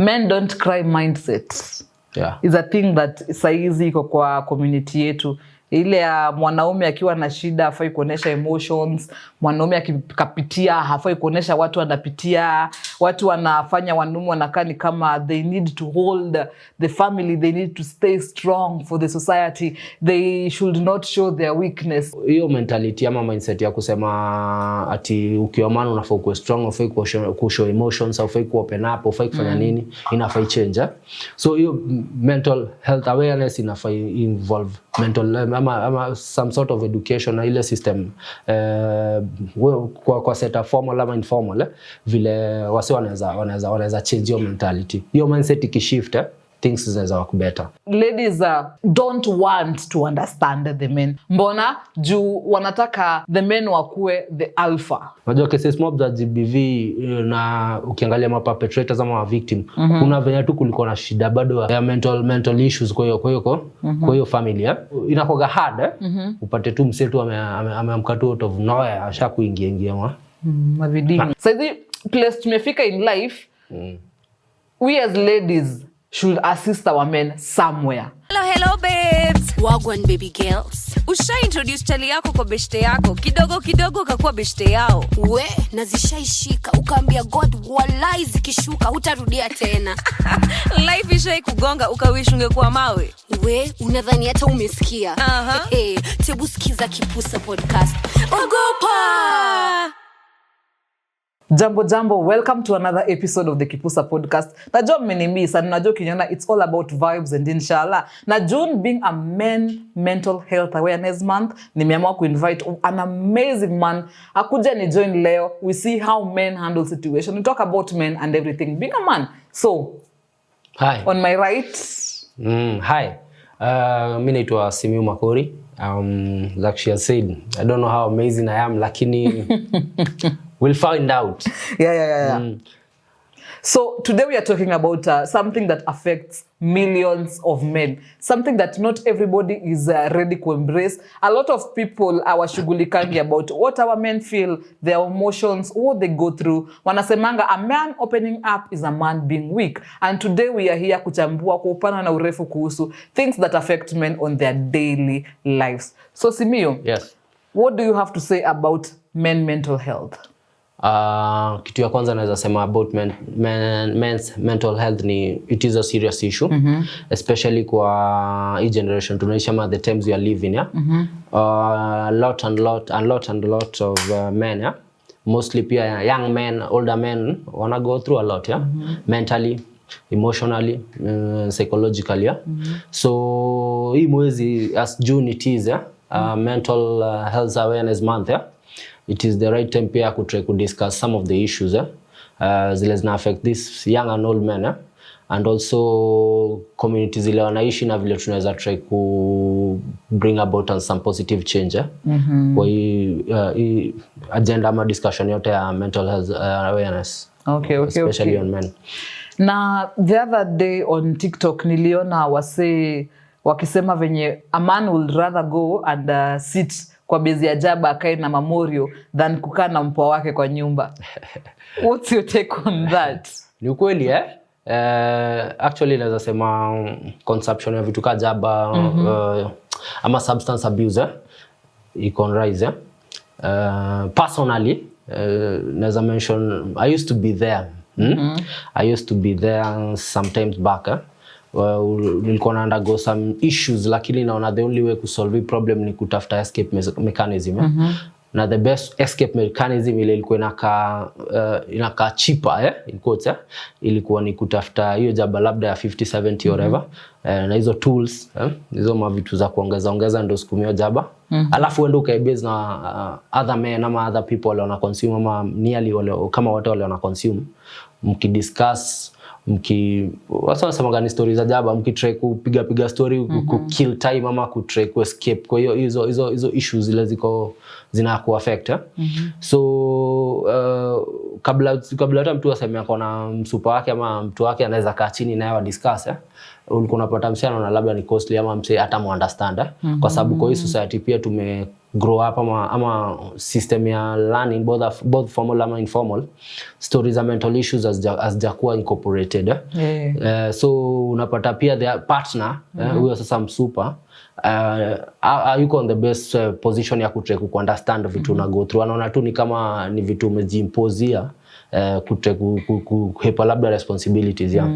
Men don't cry mindset is a thing that saizi iko kwa community yetu, ile ya mwanaume akiwa na shida hafai kuonyesha emotions, mwanaume akikapitia hafai kuonyesha watu anapitia. Watu wanafanya wanaume wanakaa ni kama they need to hold the family, they need to stay strong for the society, they should not show their weakness. Hiyo mentality ama mindset ya kusema ati ukiwa man unafaa ukuwe strong, ufai kushow emotions, haufai ku open up, hufai kufanya nini, inafai change, eh? So hiyo mental health awareness inafai involve mental ama some sort of education na ile system kwa setup formal ama informal, eh, vile wase wanaweza change hiyo mentality. Hiyo mindset ikishift, things zinaweza work better. Ladies don't want to understand the men. Mbona? Juu wanataka the men wakuwe the alpha. Unajua cases mob za GBV, na ukiangalia ma perpetrators ama ma victim, kuna venye tu kulikuwa na shida bado ya mental issues kwa hiyo family, eh. Inakuwaga hard, eh, upate tu msee tu ameamka tu out of nowhere asha kuingia ingia ma. Mavidini. Saizi place tumefika in life, we as ladies should assist our men somewhere. Hello, hello babes. Wagwan, baby girls. Usha introduce chali yako kwa beshte yako, kidogo kidogo kakuwa beshte yao? We, na zishaishika ukaambia God walai zikishuka hutarudia tena. Life ishai kugonga ukawish ungekuwa mawe? We, unadhani hata umesikia? Aha. Hey, tebu sikiza Kipusa Podcast. Ogopa. Jambo jambo, welcome to another episode of the Kipusa Podcast. Najua mmenimiss and najua ukiniona it's all about vibes and inshallah. Na June being a men mental health awareness month, nimeamua kuinvite an amazing man akuja ni join leo. We see how men handle situation. We talk about men and everything being a man. So, Hi. On my right, Hi. Mi naitwa Simiu Makori. Like she has said, I don't know how amazing I am, lakini we'll find out. Yeah. So today we are talking about something that affects millions of men, something that not everybody is ready to embrace. A lot of people hawashughulikangi about what our men feel, their emotions, what they go through. Wanasemanga a man opening up is a man being weak. And today we are here kuchambua kwa upana na urefu kuhusu things that affect men on their daily lives. So Simio, Yes. what do you have to say about men mental health? Kitu ya kwanza naweza sema about men's mental health ni it is a serious issue, especially kwa hii generation tunaishi ama the times we are living, yeah? Lot and lot and lot and lot of men, yeah? Mostly pia young men, older men wana go through a lot, yeah? Mentally, emotionally, psychologically, yeah? So hii mwezi, as June it is, yeah? Mental health awareness month, yeah? It is the right time pia kutry kudiscuss some of the issues, eh? Zile zina affect this young and old men, eh? And also community zile wanaishi na vile tunaweza try ku bring about some positive change, eh? Kwa hii agenda ama discussion yote ya mental health awareness, especially on men. Na the other day on TikTok niliona wasee wakisema venye a man would rather go and sit kwa bezi ya jaba akae na mamorio than kukaa na mpwa wake kwa nyumba. What's your take on that? Ni ukweli, eh? Actually naweza sema consumption ya vitu ka jaba ama substance abuse, eh? Iko on rise, eh? Personally, naweza mention I used to be there, I used to be there sometimes back, eh? Well, nilikuwa na undergo some issues, lakini naona the only way kusolve hii problem ni kutafuta escape mechanism, eh? Na the best escape mechanism ile ilikuwa inakaa cheaper, eh, in quotes, eh, ilikuwa ni kutafuta hiyo jaba labda ya 50 70 or whatever, na hizo tools, hizo mavitu za kuongeza ongeza ndo sukumio jaba, alafu uende ukaibase na other men ama other people wale wana consume ama nearly wale, kama wote wale wana consume, mkidiscuss, mki wasa wanasemaga ni story za jaba, mkitry kupiga piga story, ku kill time ama kutry ku escape kwa hiyo hizo issues zile ziko zina ku affect, eh? So kabla hata mtu aseme ako na msupa wake ama mtu wake anaweza kaa chini naye wa discuss, eh? Ulikuwa unapata msee anaona labda ni costly ama msee hata mu understand, eh? Kwa sababu kwa hii society pia tume grow up ama system ya learning, both formal ama informal, stories za mental issues hazijakuwa incorporated, eh? So unapata pia their partner, huyo sasa msupa yuko on the best position ya kutry ku understand vitu una go through. Anaona tu ni kama ni vitu umejiimpozia kutry kuhepa labda responsibilities, yeah.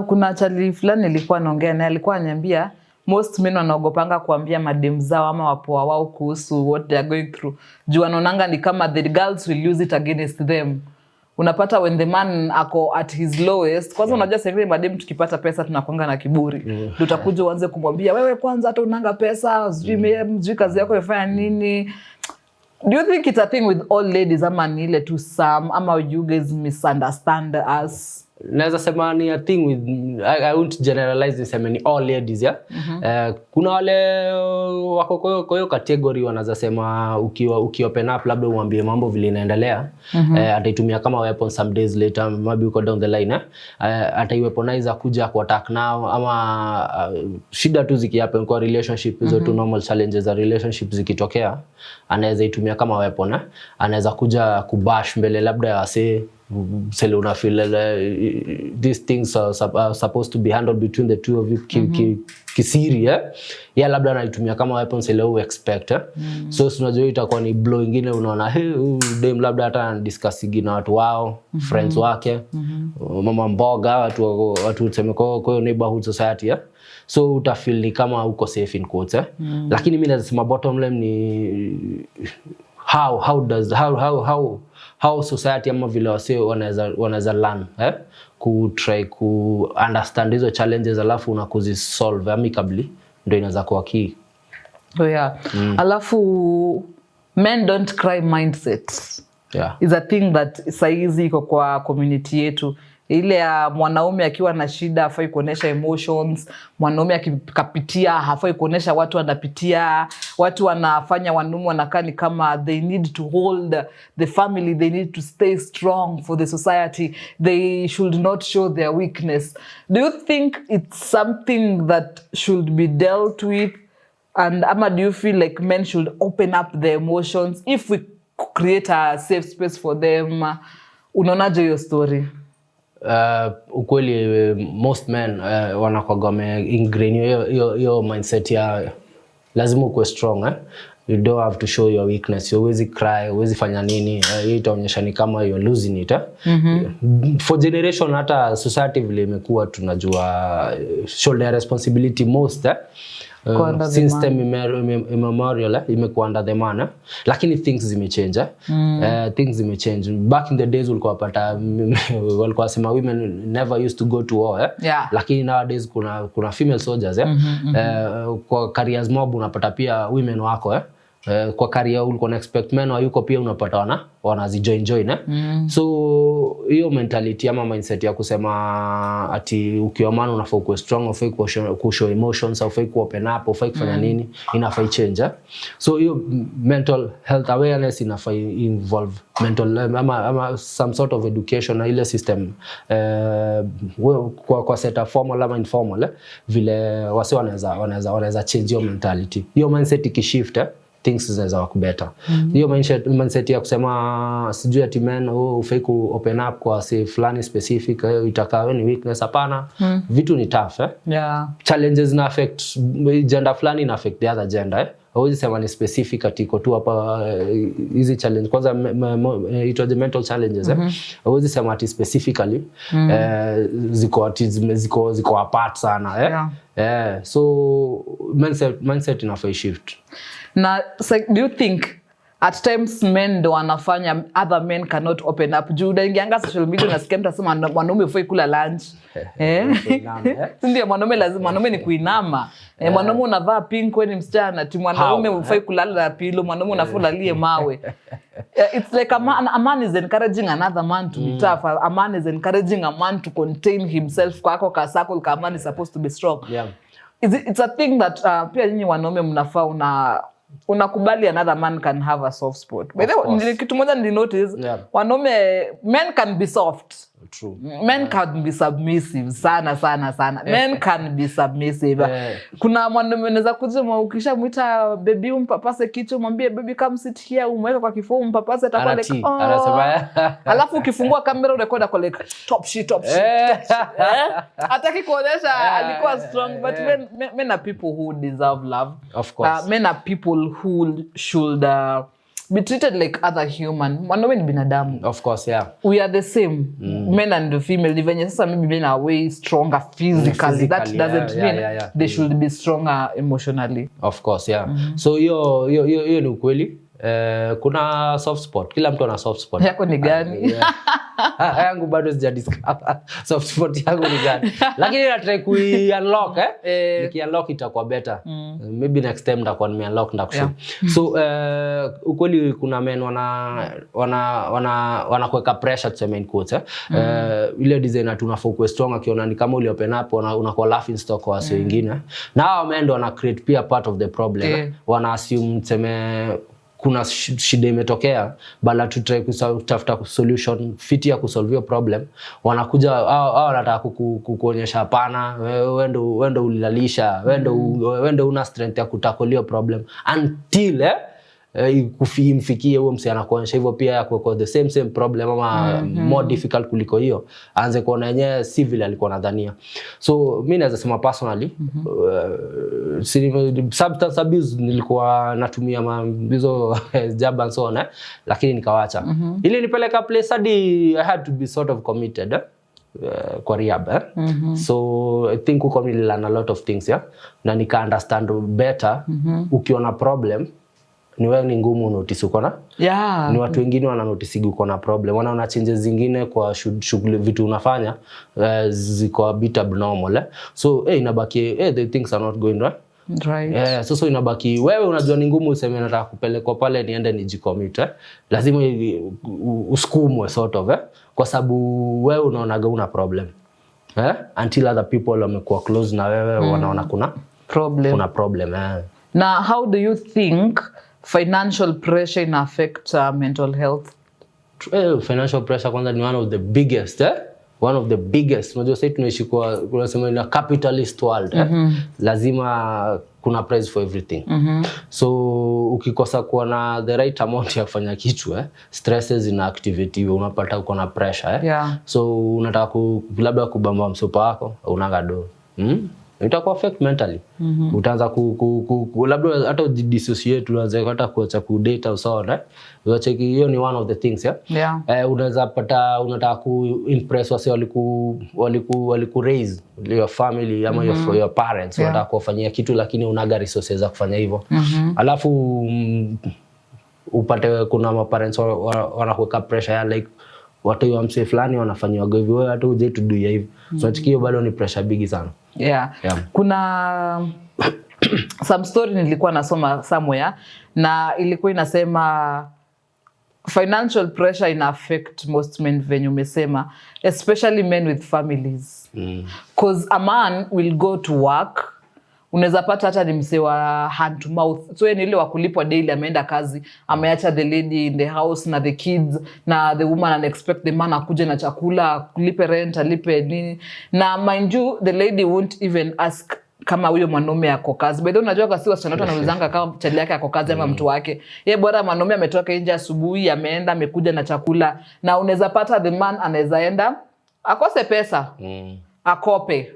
Kuna chali fulani nilikuwa naongea naye, alikuwa ananiambia most men wanaogopanga kuambia madem zao ama wapoa wao kuhusu what they are going through, juu wanaonanga ni kama the girls will use it against them. Unapata when the man ako at his lowest kwanza, unajua sasa hivi madem tukipata pesa tunakwanga na kiburi, ndio utakuja uanze kumwambia, "Wewe kwanza hata unanga pesa, sijui kazi yako imefanya nini." Do you think it's a thing with all ladies ama ni ile tu some, ama you guys misunderstand us? Naweza sema ni a thing with I won't generalize niseme ni all ladies, yeah? Kuna wale wako kwa hiyo category wanaweza sema ukiwa open up, labda umwambie mambo vile inaendelea, ataitumia kama weapon some days later, maybe uko down the line, eh? Ataiweaponize kuja ku attack now ama shida tu zikihappen kwa relationship, hizo tu normal challenges za relationship zikitokea, anaweza itumia kama weapon, eh? Anaweza kuja kubash mbele labda ya wasee sele una feel these things are supposed to be handled between the two of you kisiri, eh? Yeah, labda anaitumia kama weapon sele u expect, eh? So si unajua itakuwa ni blow ingine. Unaona, hey, huyu dem labda hata anadiscussigi na watu wao, friends wake, mama mboga, watu tuseme kwa hiyo neighborhood society, eh? So utafeel ni kama uko safe, in quotes, eh? Lakini mi naweza sema bottom line ni how does how society ama vile wase wanaweza learn, eh? Ku try ku understand hizo challenges alafu una kuzisolve amicably ndio inaweza kuwa key. Oh, yeah. Alafu men don't cry mindset is a thing that saizi iko kwa community yetu, ile ya mwanaume akiwa na shida hafai kuonyesha emotions, mwanaume akikapitia hafai kuonyesha watu anapitia. Watu wanafanya wanaume wanakaa ni kama they need to hold the family, they need to stay strong for the society, they should not show their weakness. Do you think it's something that should be dealt with, and ama do you feel like men should open up their emotions if we create a safe space for them? Unaonaje hiyo story? Ukweli, most men wanakwaga wame ingrain hiyo mindset ya lazima ukuwe strong, eh? You don't have to show your weakness. Huwezi cry, huwezi fanya nini, hiyo itaonyesha ni kama you're losing it, eh? For generation, hata society vile imekuwa, tunajua shoulder responsibility most, eh? Kwa under the Since man. Time immemorial, eh, imekuwa under the man, eh? Lakini things zimechange, eh? Things zimechange. Back in the days ulikuwa wapata walikuwa wasema women never used to go to war, eh? Lakini nowadays kuna female soldiers, eh? Kwa careers mob unapata pia women wako, eh? Kwa career ulikuwa na expect men wayuko, pia unapata wanazijoin join, eh? So hiyo mentality ama mindset ya kusema ati ukiwa man unafaa ukuwe strong, ufai kushow emotions, ufai ku open up, ufai kufanya nini, inafaa ichange, eh? So hiyo mental health awareness inafaa involve mental ama some sort of education na ile system kwa sector formal ama informal, eh? Vile wase wanaweza change hiyo mentality. Hiyo mindset ikishift, eh? Things zinaweza work better. Hiyo mindset ya kusema sijui ati men, oh, ufai ku open up kwa say fulani specific, itakaa we ni weakness, hapana. Vitu ni tough, eh? Challenges na affect gender fulani na affect the other gender, eh? Hauwezi sema ni specific ati iko tu hapa, hizi challenge kwanza itwaje, mental challenges, eh? Hauwezi sema ati specifically ziko ati ziko apart sana, eh? So mindset inafaa shift. Na so, do you think at times men ndo wanafanya other men cannot open up? Juu unaingianga social media, unasikia mtu asema mwanaume ufai kula lunch, eh? Kuinama, eh? Si ndio? Mwanaume lazima, mwanaume ni kuinama, eh, mwanaume unavaa pink, we ni msichana ti mwanaume How? ufai kulala na pillow, mwanaume unafaa ulalie mawe. It's like a man is encouraging another man to be tough. A man is encouraging a man to contain himself kwako ka circle ka man is supposed to be strong. It's a thing that pia nyinyi wanaume mnafaa unakubali another man can have a soft spot. By the Of way, course. kitu moja nilinotice, wanaume, men can be soft. True. Men can be submissive sana sana sana. Men can be submissive. Kuna mwanaume unaweza kuja, ukishamwita baby, umpapase kichwa, umwambie, "Baby, come sit here," umweke kwa kifua, umpapase, atakuwa like, Anatii. "Oh." Anasema Alafu ukifungua kamera urekodi, ako like, "Top shit, top shit, top shit." Eh? Hataki kuonyesha alikuwa strong, but men are people who deserve love. Of course. Men are people who should be treated like other human. Mwanaume ni binadamu. Of course, yeah. We are the same, men and the female. Ni venye sasa maybe men are way stronger physically, that Physically, doesn't mean they should be stronger emotionally. Of course, yeah. So hiyo ni ukweli. Kuna soft spot. Kila mtu ana soft spot. Yako ni gani? Yeah. Ah, yangu bado sija discover soft spot yangu ni gani, lakini natry kui unlock, eh? Niki unlock itakuwa better. Maybe next time nitakuwa nime unlock, ndakushow. So ukweli kuna men wana wanakuweka pressure, tuseme in quotes, eh? Ile design ati unafaa ukuwe strong, akiona ni kama uli open up, unakuwa laughing stock kwa wase wengine, na hao men ndo wana create pia part of the problem, eh? Wana assume, tuseme kuna shida imetokea, bala tutry kutafuta solution fiti ya kusolve hiyo problem, wanakuja au wanataka kukuonyesha hapana, wewe ndo ulilalisha, wewe ndo una strength ya kutackle hiyo problem, until imfikie huo msi anakuonyesha hivyo pia kuweko the same same problem ama more difficult kuliko hiyo, aanze kuona yenyewe si vile alikuwa nadhania. So mi naweza sema personally, substance abuse, nilikuwa natumia hizo jaba and so on, eh, lakini nikawacha. Ili nipeleka place hadi I had to be sort of committed, eh, kwa rehab, eh? So I think huko nililearn a lot of things, yeah? Na nika understand better, ukiona problem ni wewe ni ngumu unotice uko na ni watu wengine wananotisigi uko na problem, wanaona changes zingine kwa shughuli, vitu unafanya, ziko a bit abnormal, eh? So inabaki, the things are not going right. Yeah, sasa inabaki wewe unajua ni ngumu useme nataka kupelekwa pale niende nijicommit, eh? Lazima usukumwe sort of, eh? Kwa sababu wewe unaonaga una problem, eh? Until other people wamekuwa close na wewe wanaona kuna Problem. Kuna problem, eh. Na how do you think financial pressure ina affect mental health? Financial pressure kwanza ni one of the biggest, eh? One of the biggest. Unajua sasa tunaishi kwa, kunasema, in a capitalist world, eh? Lazima kuna price for everything. So ukikosa kuwa na the right amount ya kufanya kitu, eh? Stresses zina activate hiyo, unapata uko na pressure, eh? So unataka labda kubamba msupa wako, unanga do, Itaku affect mentally. Utaanza labda hata ujidissociate, uanze hata kuacha kudate au sawa, eh? Unacheki hiyo ni one of the things, yeah? Yeah. Unaweza pata unataka ku impress wase waliku raise, your family ama your parents, unataka kuwafanyia kitu lakini unaga resources za kufanya hivyo. Alafu upate kuna maparents wanakuweka pressure ya like watu wa msee fulani wanafanyiwaga hivi, wewe hata uje tuduia hivi. So hiyo bado ni pressure bigi sana. Yeah. Kuna some story nilikuwa nasoma somewhere na ilikuwa inasema financial pressure ina affect most men, venye umesema, especially men with families, 'cause a man will go to work, unaweza pata hata ni msee wa hand to mouth, so yeye ni ile wa kulipwa daily. Ameenda kazi, ameacha the lady in the house na the kids na the woman, and expect the man akuje na chakula, alipe rent, alipe nini. Na mind you, the lady won't even ask kama huyo mwanaume ako kazi. By the way, unajua kasi wasichana wetu wanaulizanga kama chali yake ako kazi ama mtu wake. Ye bora mwanaume ametoka nje asubuhi, ameenda, amekuja na chakula. Na unaweza pata the man anaweza enda akose pesa, akope,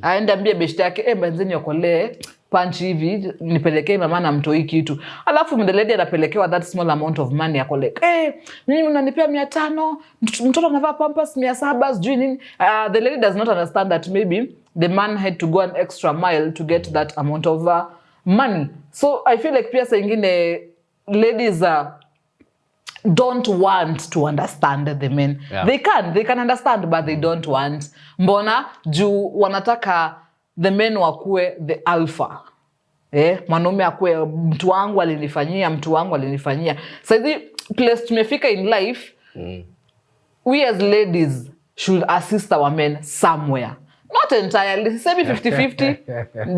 aende ambie beshte yake, "Eh, manze niokolee punch hivi nipelekee mama na mtoi kitu." Alafu the lady anapelekewa that small amount of money, ako like, "Eh, mimi unanipea 500, mtoto anavaa Pampers 700," sijui nini. The lady does not understand that maybe the man had to go an extra mile to get that amount of money. So I feel like pia saa ingine ladies don't want to understand the men. They can understand, but they don't want. Mbona? Juu wanataka the men wakuwe the alpha, eh, mwanaume akuwe, "Mtu wangu alinifanyia, mtu wangu alinifanyia." Saizi place tumefika in life, we as ladies should assist our men somewhere, not entirely. Sisemi 50-50,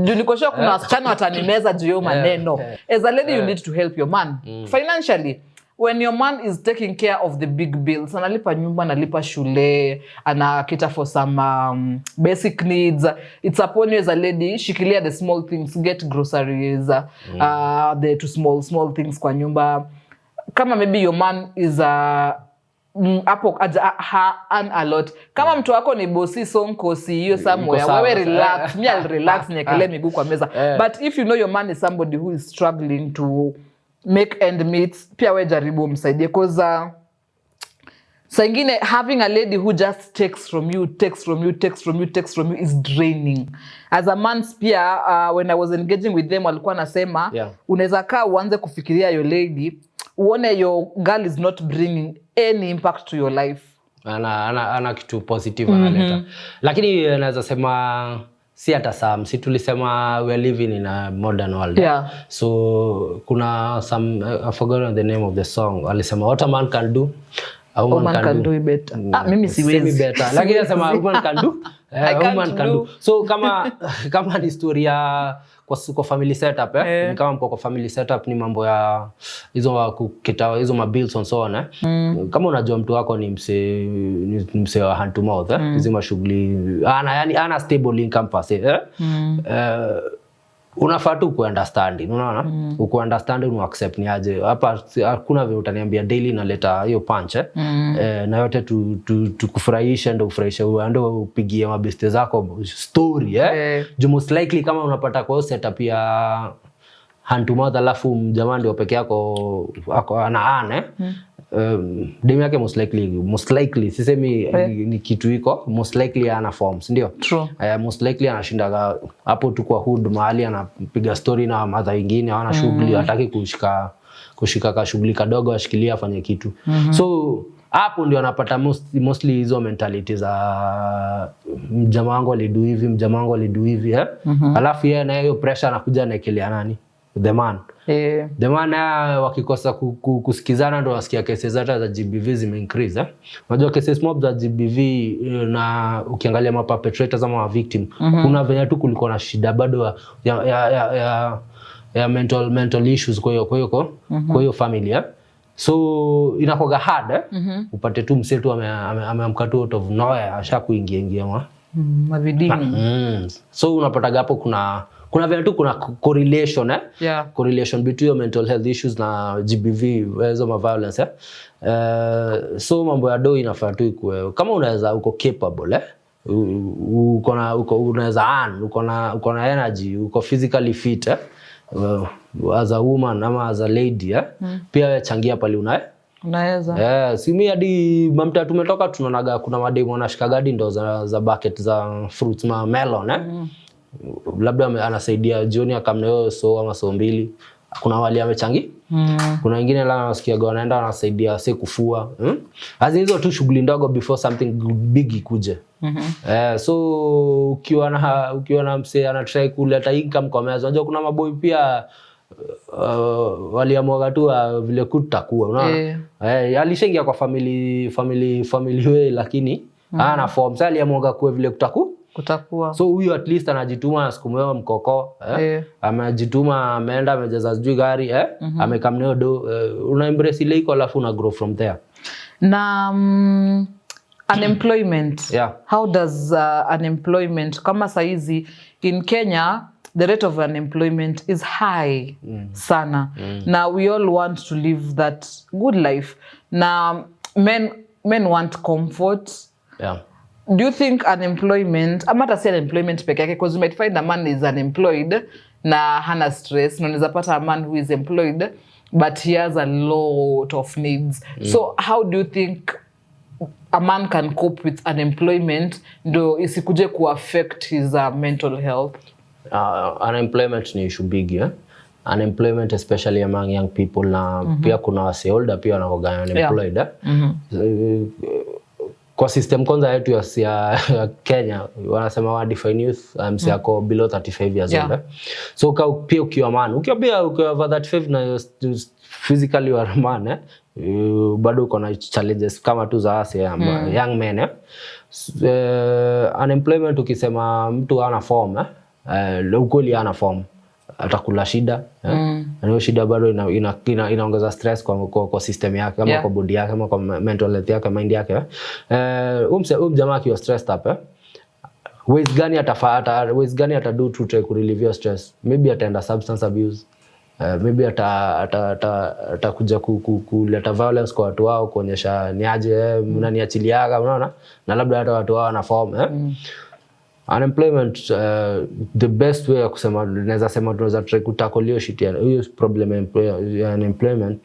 juu niko sure kuna wasichana watanimeza juu hiyo maneno. As a lady, you need to help your man financially. When your man is taking care of the big bills, analipa nyumba, analipa shule, ana cater for some basic needs, it's upon you as a lady, shikilia the small things, get groceries, the two small small things kwa nyumba. Kama maybe your man is hapo earn a lot, kama mtu wako ni bosi, sonko, CEO somewhere, sawa. Wewe relax, me, I'll relax, niekelee miguu kwa meza. Eh. But if you know your man is somebody who is struggling to make end meet, pia we jaribu umsaidie, 'cause saa ingine having a lady who just takes from you, takes from you, takes from you, takes from you is draining as a man. Pia when I was engaging with them, walikuwa nasema unaweza kaa uanze kufikiria your lady, uone your girl is not bringing any impact to your life. Ana kitu positive analeta, lakini naweza sema si hata some, si tulisema we are living in a modern world? Yeah. So kuna some, I forgot the name of the song, alisema what a man can do, a woman, Woman can do it better. Ah, mimi Semi siwezi. Better, lakini nasema woman can do I can't woman can do. do. So kama ni story ya kwa family setup, eh? Eh. Ni kama mko kwa family setup, ni mambo ya hizo kukita hizo ma bills and so on, eh? Kama unajua mtu wako ni mse wa hand to mouth, eh? Hizi mashughuli ana, yani ana stable income per se, eh? Eh, unafaa tu kuunderstanding, unaona, ukuunderstanding, uaccept ni aje hapa hakuna vile utaniambia daily naleta hiyo punch, eh? Eh, na yote tukufurahishe ndo ufurahishe, ndo upigie mabeste zako story, eh? Eh. Juu most likely kama unapata kwa hiyo setup ya hand to mouth, alafu mjamaa ndio peke yako ako ana earn, eh? Demu yake most likely, sisemi ni kitu iko, most likely ana forms, ndio. True. Most likely anashindaga hapo tu kwa hood mahali anapiga story na madha wengine, hawana shughuli, hataki kushika ka shughuli kadogo ashikilie afanye kitu. So hapo ndio anapata mostly hizo mentality za mjamaa wangu alidu hivi, mjamaa wangu alidu hivi, eh? Alafu yeye na hiyo pressure anakuja anaekelea nani? The man. The man naye wakikosa kusikizana ndo wasikia cases hata za GBV zime increase, eh? Unajua cases mob za GBV, na ukiangalia ma perpetrators ama ma victim, kuna venye tu kulikuwa na shida bado ya mental issues kwa hiyo family, eh? So inakuwaga hard, eh? Upate tu msee tu ameamka tu out of nowhere asha kuingia ingia ma Mavidini. So unapataga hapo kuna vile tu kuna correlation, eh? Correlation between your mental health issues na GBV, hizo ma violence, eh? So mambo ya do inafaa tu ikue kama unaweza, uko capable, eh? Uko na uko unaweza earn, uko na energy, uko physically fit, eh? As a woman ama as a lady, eh? Pia wewe changia pale una, eh? Unaweza. Eh, si mi hadi mamta tumetoka tunaonaga kuna mademu wanashikaga hadi ndo za bucket za fruits, ma melon, eh? Labda anasaidia jioni akamna hiyo so ama so mbili. Kuna wali amechangi. Kuna wengine la nasikiaga wanaenda wanasaidia si kufua. As in hizo tu shughuli ndogo before something big ikuje. Eh, so ukiwa na msee anatry kuleta income kwa meza. Unajua kuna maboy pia waliamuaga tu vile kutakuwa, unaona? Eh. Eh, alishaingia kwa family way, lakini ana form. Sasa aliamuaga kuwe vile kutaku Kutakuwa. So huyu at least anajituma, anasukumiwa mkoko, eh? Eh. Amejituma, ameenda amejaza sijui gari, eh? Amekamneo do, eh, una embrace ile iko, alafu una grow from there. Na unemployment, how does unemployment, kama saizi in Kenya the rate of unemployment is high sana, na we all want to live that good life, na men want comfort. Do you think unemployment, ama hata si unemployment peke yake, because you might find a man is unemployed na hana stress, na unaweza pata a man who is employed but he has a lot of needs. So how do you think a man can cope with unemployment ndo isikuje kuaffect his mental health? Unemployment ni issue big, eh? Unemployment especially among young people, na pia kuna wase older pia wanakuwaga unemployed, eh? Kwa system kwanza yetu ya Kenya wanasema wa define youth mse ako below 35 years old, eh? So pia ukiwa man, ukiwa pia ukiwa over 35 na physically you are a man, eh? Bado uko na challenges kama tu za wase young men, eh? Unemployment, ukisema mtu hana form, eh? Ukweli hana form. Atakula shida, eh? Na hiyo shida bado inaongeza stress kwa system yake ama kwa body yake ama kwa mental health yake, mind yake, eh? Huyu mjamaa akiwa stressed up, eh? Ways gani atado to try kurelieve your stress? Maybe ataenda substance abuse. Maybe atakuja kuleta violence kwa watu wao, kuonyesha ni aje, mnaniachiliaga, unaona, na labda hata watu wao wana form, eh? Unemployment, the best way ya kusema, naweza sema tunaweza try kutackle hiyo shit hiyo problem ya unemployment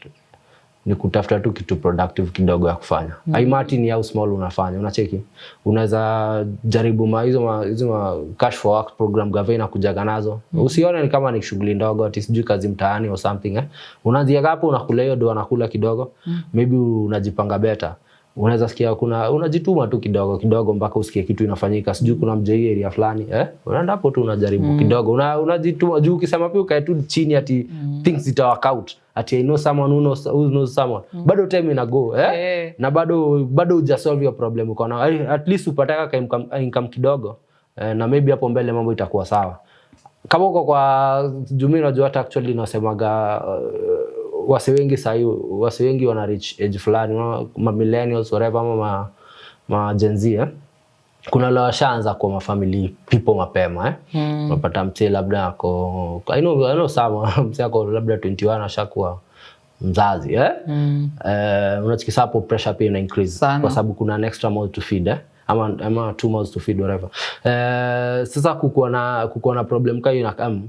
ni kutafuta tu kitu productive kidogo ya kufanya. Haimatter ni how small unafanya, unacheki, unaweza jaribu ma hizo ma cash for work program gava inakujaga nazo. Usione ni kama ni shughuli ndogo, ati sijui kazi mtaani or something, eh. Unaanzia hapo, unakula hiyo do, anakula kidogo, maybe unajipanga better, unaweza sikia kuna, unajituma tu kidogo kidogo mpaka usikie kitu inafanyika, sijui kuna mjei area fulani, eh, unaenda hapo tu, unajaribu kidogo, unajituma juu ukisema pia ukae tu chini ati things zita work out, ati I know someone who knows someone, bado time ina go, eh? Na bado huja solve your problem uko na, at least upataka ka income kidogo, eh, na maybe hapo mbele mambo itakuwa sawa kama uko kwa jumii. Unajua hata actually nasemaga, wase wengi sahii, wase wengi wana reach age fulani, unaona, ma millennials, whatever, ama ma Gen Z, eh? Kuna wale washaanza kuwa mafamily people mapema, eh? Unapata msee labda ako, I know some, msee ako labda 21 ashakuwa mzazi, eh? Eh, unachikisa hapo pressure pia ina increase Sana. Kwa sababu kuna an extra mouth to feed, eh? Ama two mouths to feed, whatever. Eh, sasa kukuwa na problem ka hiyo inakam,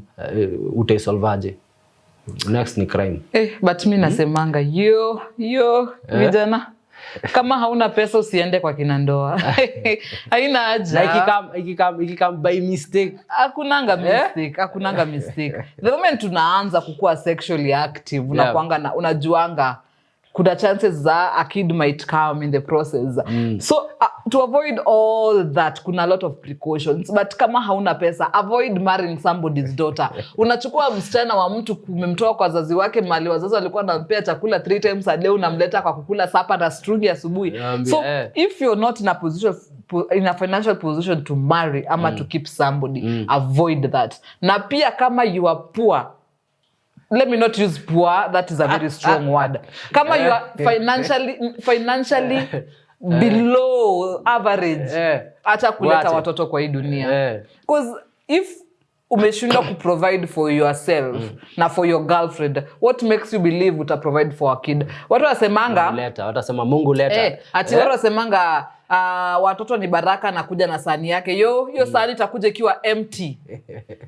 utaisolvaje? Next ni crime. Eh, but mi nasemanga, yo yo vijana, kama hauna pesa usiende kwa kina ndoa, haina Na haja. ikikam by mistake? Hakunanga mistake, hakunanga mistake. The moment tunaanza kukuwa sexually active, unakuanga na, unajuanga kuna chances za a kid might come in the process. So to avoid all that, kuna a lot of precautions, but kama hauna pesa, avoid marrying somebody's daughter. Unachukua msichana wa mtu, umemtoa kwa wazazi wake mali wazazi walikuwa wanampea chakula three times a day, unamleta kwa kukula supper na strungi asubuhi. Niambie, So eh. if you're not in a financial position to marry ama to keep somebody, avoid that. Na pia kama you are poor, let me not use poor, that is a very strong word, kama you are financially below average, acha kuleta Wache. Watoto kwa hii dunia, because if umeshindwa kuprovide for yourself na for your girlfriend, what makes you believe uta provide for a kid? Watu wasemanga Leta, watasema Mungu leta. Eh, ati watu wasemanga, watoto ni baraka na kuja na sahani yake. Yo, hiyo sahani itakuja ikiwa empty.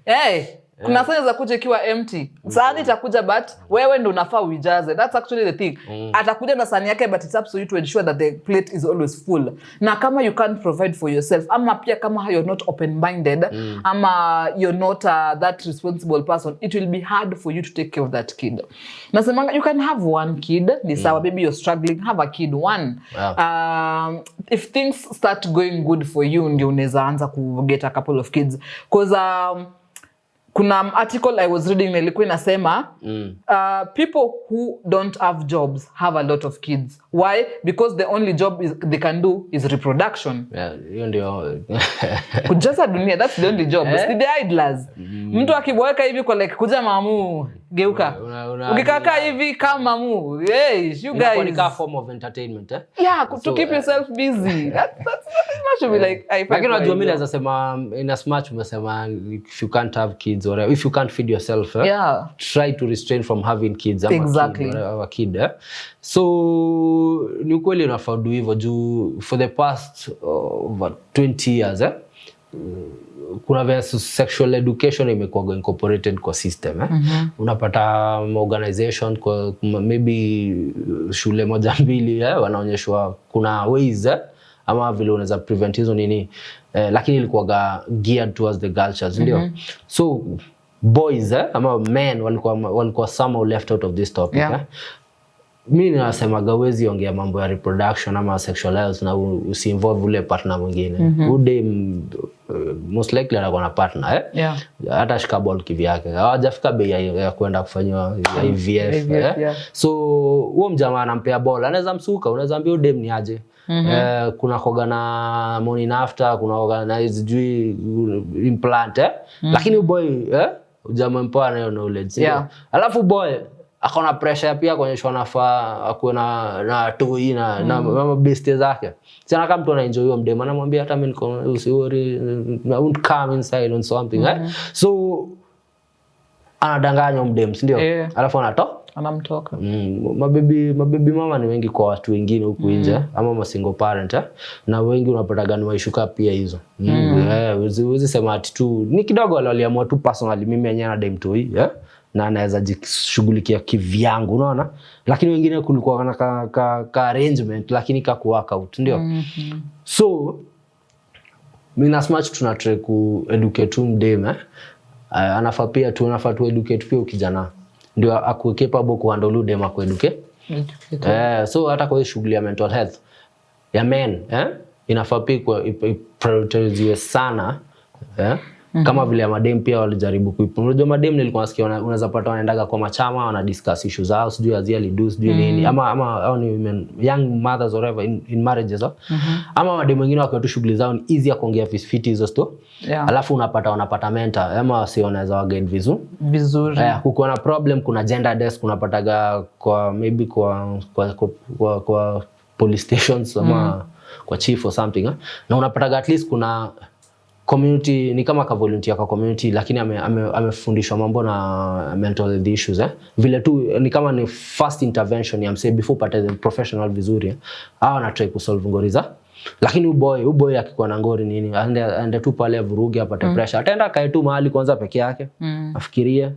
Hey, kuna sahani za kuja ikiwa empty. Sahani itakuja, but wewe ndo unafaa uijaze. That's actually the thing. Atakuja na sahani yake, but it's up to you to ensure that the plate is always full. Na kama you can't provide for yourself, ama pia kama you're not open minded, ama you're not that responsible person, it will be hard for you to take care of that kid. Nasemanga you can have one kid, ni sawa. Maybe you're struggling, have a kid, one. If things start going good for you, ndio unaweza anza ku get a couple of kids, 'cause kuna article I was reading na ilikuwa inasema people who don't have jobs have a lot of kids. Why? Because the only job they can do is reproduction. Yeah, hiyo ndio. Kujaza dunia, that's the only job. Eh? Si the idlers? Mtu akiboeka hivi kwa like, kuja mamu, geuka, ukikakaa hivi kama mamu, hey, you Inakuwa ni guys. ka form of entertainment, eh? Yeah, to So, keep yourself busy. That should be like, I Lakini unajua mi hivyo. naweza sema, in as much umesema if you can't have kids or if you can't feed yourself, eh, try to restrain from having kids ama kid, or a kid, eh? So ni ukweli unafaa do hivyo juu for the past over 20 years, eh, kuna vile sexual education imekuwa incorporated kwa system, eh? Unapata organization kwa maybe shule moja mbili, eh, wanaonyeshwa kuna ways, eh, ama vile unaweza prevent hizo nini, eh, lakini ilikuwaga geared towards the girl child, ndio? So boys, eh, ama men walikuwa somehow left out of this topic. Eh? Mi nasemaga huwezi ongea mambo ya reproduction ama sexual health na usiinvolve ule partner mwingine. Mm-hmm. Most likely atakuwa na partner, eh? Hata shika ball kivyake, hawajafika bei ya kwenda kufanyiwa IVF, IVF, eh? Yeah. So huo mjamaa anampea ball, anaweza msuka, unaweza ambia huyu dem ni aje. Eh, kuna koga na morning after, kuna koga na sijui implant, eh? Lakini huyu boy, eh? Hujamempower na hiyo knowledge, si ndio? Yeah. Alafu boy akona pressure pia kuonyeshwa anafaa akuwe na toi na mabeste zake. Sana kama mtu anaenjoy huyo mdem, anamwambia, "Hata mimi niko, usiworry, I won't come inside on something," eh? So anadanganya mdem, si ndio? Yeah. Alafu anatoa. Anamtoka. Mababy mama ni wengi kwa watu wengine huku nje, ama ma single parent, eh? Na wengi unapataga ni maishuka pia hizo. Eh, huwezi sema ati tu ni kidogo wale waliamua tu personally, mimi yenyewe nadai mtoi, eh? Na anaweza jishughulikia kivyangu, unaona. Lakini wengine kulikuwa na ka arrangement lakini ka work out, ndio. So in as much tuna try ku educate tu mdem, eh? Anafaa pia tu, anafaa tu educate pia ukijana ndio akuwe capable kuhandle huyu dem, akueducate. Eh, so hata kwa hiyo shughuli ya mental health ya men, eh, inafaa pia iprioritiziwe sana, eh? Kama vile ya madem pia walijaribu kuipa. Unajua madem nilikuwa nasikia unaweza pata wanaendaga kwa machama, wana discuss issue zao, sijui azia alidu, sijui nini, ama au ni women, young mothers or whatever in marriages, oh. Ama madem wengine wakiwa tu shughuli zao ni easy ya kuongea fiti hizo sto. Alafu unapata wanapata mentor ama wasi wanaweza waguide vizuri. Vizuri. Eh, kukiwa na problem kuna gender desk, unapataga kwa maybe kwa police stations ama kwa chief or something, eh? Na unapataga at least kuna community, ni kama ka volunteer kwa community, lakini amefundishwa mambo na mental health issues, eh? Vile tu ni kama ni first intervention ya msee before upate the professional vizuri, eh? Hawa wana try kusolve ngori za, lakini uboy akikuwa na ngori nini, aende tu pale avuruge, apate pressure, ataenda akae tu mahali kwanza peke yake, afikirie,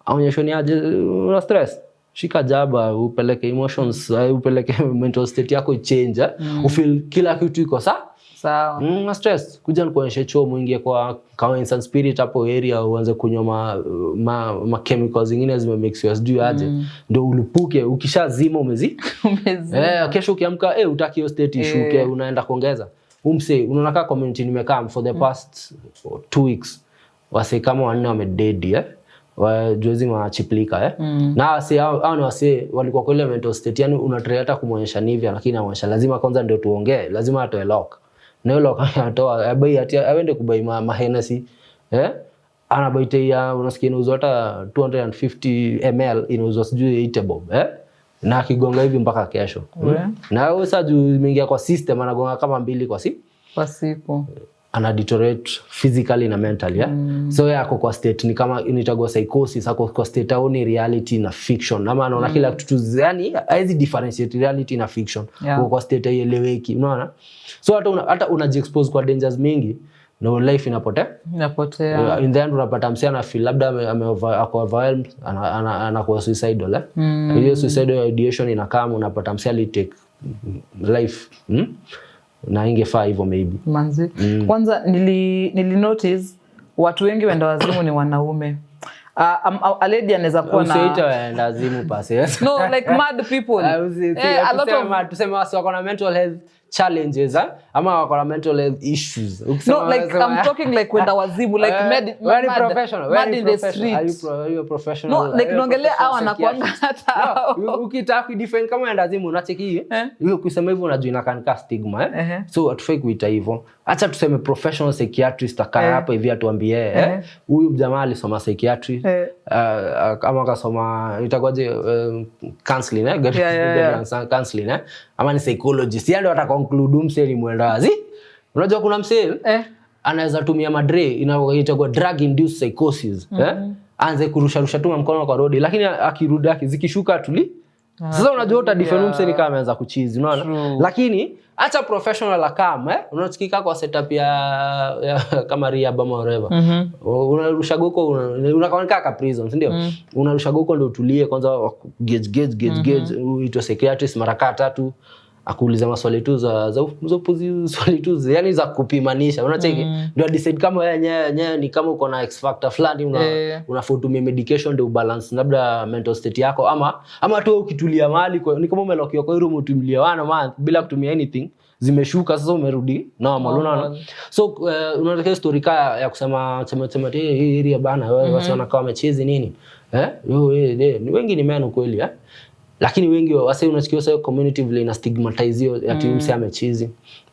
aonyeshwe ni aje, una stress, shika jaba upeleke emotions, upeleke mental state yako ichange, eh? Ufeel kila kitu iko sawa. Sawa. Na stress, kuja nikuonyeshe chuo, muingie kwa kama instant spirit hapo area, uanze kunywa ma chemicals zingine zimemixiwa sijui aje, ndio ulipuke. Ukishazima umezi Umezi. Eh, kesho ukiamka, eh, utaki hiyo state ishuke, unaenda kuongeza umse. Unaona kaa community nimekaa for the past 2 weeks, wase kama wanne wamededi, eh, wajuezi machiplika, eh. Na wase hao ni wase walikuwa kwa ile mental state, yani unatry hata kumwonyesha Nivea, lakini anaonyesha lazima kwanza ndio tuongee, lazima atoe lock, na hiyo lock anatoa abai ati aende kubai ma Hennessy, eh, anabaite ya unasikia inauzwa hata 250 ml, inauzwa sijui 80 bob, eh, na akigonga hivi mpaka kesho. Na wewe sasa juu imeingia kwa system, anagonga kama mbili kwa si Kwa siku. Ana deteriorate physically na mentally, yeah? So yeye ako kwa state ni kama inaitagwa psychosis, ako kwa state aoni reality na fiction, ama anaona kila kitu tu, yani haezi differentiate reality na fiction. Ako kwa state haieleweki, unaona. So hata unajiexpose kwa dangers mingi na life inapotea. Inapotea. In the end unapata msee ana feel labda ako overwhelmed, anakuwa suicidal, eh? Hiyo suicidal ideation inakama, unapata msee alitake life, Na ingefaa hivyo maybe. Manzi. Kwanza nili notice watu wengi wenda wazimu ni wanaume. A lady anaweza kuwa na Usiite waenda wazimu pasi. No, like mad people. Eh, a lot of Tuseme wasi wako na mental health challenges, eh? Ama wako na mental health issues. Ukisema No, like I'm talking like wenda wazimu, like Eh, mad, wewe ni mad, professional, wewe mad ni in the professional. Are you street. are you a professional? No, like Are you a naongelea hao professional wanakuanga psychiatrist? hata hao. No, ukitaka kudefine kama enda wazimu, unacheki hii, Eh. hiyo ukisema hivyo unajua inakaa ni ka stigma, eh? Ehe. So hatufai kuita hivyo. Acha tuseme professional psychiatrist akaa hapa hivi atuambie, eh, huyu jamaa alisoma psychiatry, ama akasoma itakuwaje, counseling, eh? Counseling, eh? Ama ni psychologist, yeye ndio ataconclude msee ni mwenda wazi. Unajua kuna msee anaweza tumia madre, inaitwa drug induced psychosis, eh? Aanze kurusharusha tu mkono kwa rodi, lakini akirudi zikishuka tuli. Sasa unajua utadefend msee ni kama ameanza kuchizi, unaona. True. Lakini acha professional akam, eh, unasikika kwa setup ya kama rehab ama whatever. Unarusha goko, unakaa ka prison, si ndio? Unarusha goko ndio utulie kwanza, gauge gauge gauge gauge, uitwe psychiatrist mara kaa tatu, akuuliza maswali tu za upuzi, swali tu yani za kupimanisha, unacheki, ndio decide kama wewe yenyewe ni kama uko na X factor fulani, una unafaa utumie medication ndio ubalance labda mental state yako, ama tu wewe ukitulia mahali ni kama umelockiwa kwa room, utulie one month bila kutumia anything, zimeshuka, sasa umerudi normal, unaona. So unataka story kaya ya kusema sema sema ati, "Eh, hii area bana, wewe wasi wanakaa wamechezi nini, eh, yo, eh, eh," ni wengi ni men kweli, eh. Lakini wengi wase, unasikia sasa community vile ina stigmatize hiyo, ati mm. mse amechizi.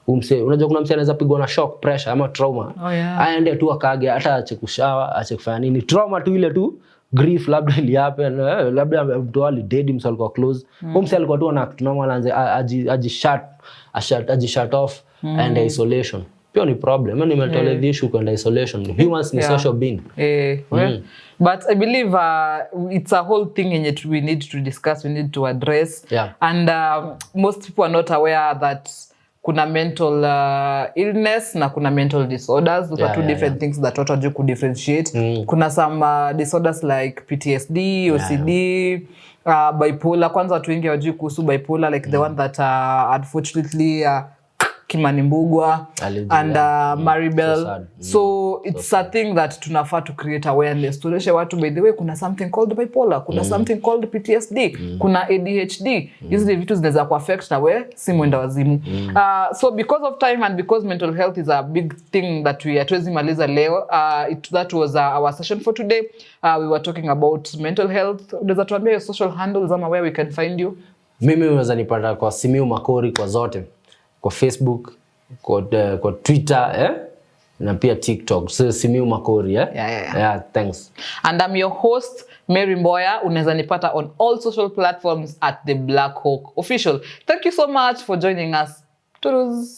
Umse, unajua kuna mse anaweza pigwa na shock, pressure ama trauma, Oh, yeah. aende tu akage, hata ache kushower, ache kufanya nini, trauma tu, ile tu grief labda ilihappen, labda mtu alidedi, mse alikuwa close, mse alikuwa tu ana act normal, anze aji shut off and isolation pia ni problem. Hiyo ni mental health issue, kwenda isolation. Humans ni social being. Eh, well, but I believe it's a whole thing yenye we need to discuss, we need to address. And most people are not aware that kuna mental illness na kuna mental disorders. Those are two different things that watu hawajui kudifferentiate. Kuna some disorders like PTSD, OCD, bipolar. Kwanza watu wengi hawajui kuhusu bipolar, like the one that unfortunately Kimani Mbugua and Maribel. So sad. So it's a thing that tunafaa to create awareness, tuonyeshe watu, by the way, kuna something called bipolar, kuna something called PTSD, kuna ADHD. Hizi ni vitu zinaweza kuaffect na we si mwenda wazimu. So because of time and because mental health is a big thing that we hatuwezi maliza leo, that was our session for today. We were talking about mental health. Unaweza tuambia your social handles ama where we can find you? Mimi unaweza nipata kwa Simiu Makori kwa zote, kwa Facebook, kwa Twitter, eh? Na pia TikTok. So Simiu Makori, eh? Yeah. Yeah, thanks. And I'm your host, Mary Mboya. Unaweza nipata on all social platforms at The Black Hawk Official. Thank you so much for joining us. Toodles.